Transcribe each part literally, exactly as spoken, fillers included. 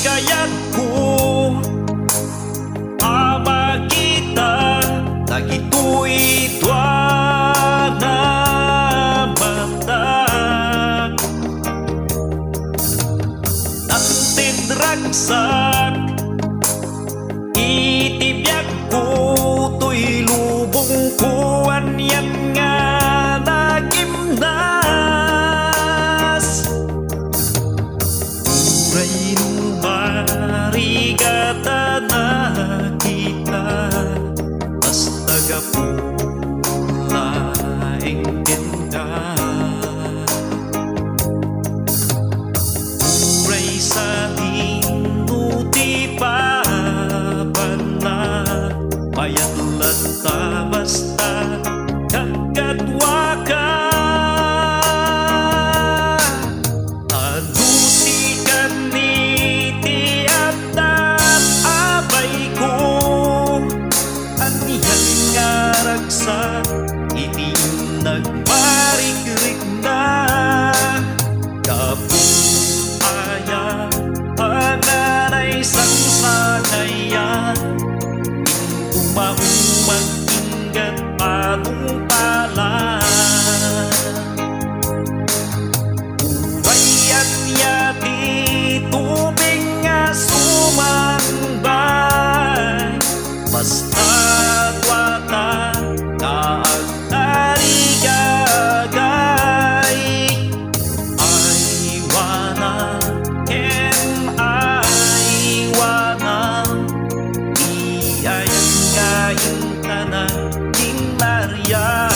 Kayatko a makita dagitoy dua nga mata. Nangted ragsak iti biagko toy lubongko, anian nga nagimnas. Uray no marigatan a kita, basta gapu laeng kenka. Uray sadino ti papanna, mayat latta basta kakaduaka. Adu sikan iti addan a bayko, anian nga ragsak iti nagmarikrikna. Gapu aya a nanay sangsangayat, inkumaumag inggat panungpalan. Uray ania ti tubing nga sumangbay, basta kuata nga agtarigagay. Aywanam ken aywanam, ti ayat nga intanak ken Maria.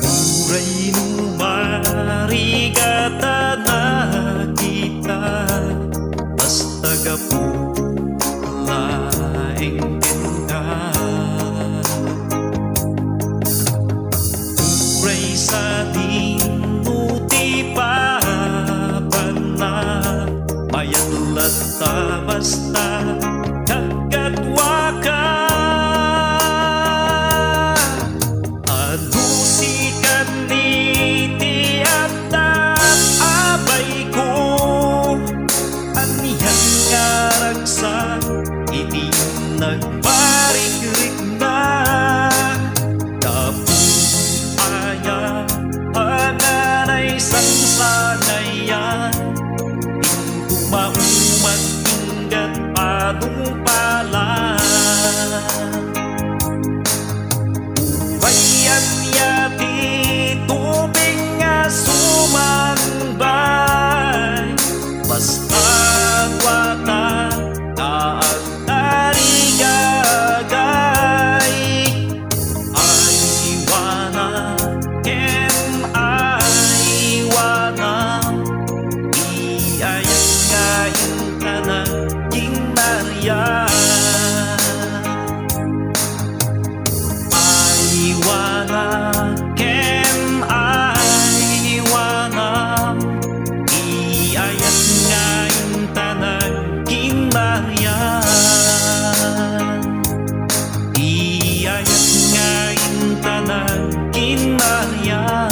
Uray no marigatan a kita, basta gapu laeng kenka. Uray sadino ti papanna, mayat latta basta kakaduaka. Adu sikan iti addan a bayko, anian nga ragsak iti nagmarikrikna. Gapu aya a nanay sangsangayat, inkumaumag inggat panungpalan. Uray ania ti tubing nga sumangbay, basta kuata nga agtarigagay. Aywanam ken aywanam, ti ayat nga intanak ken Maria. Aywanam ken aywanam, ti ayat nga intanak ken Maria. Ti ayat nga intanak ken Maria.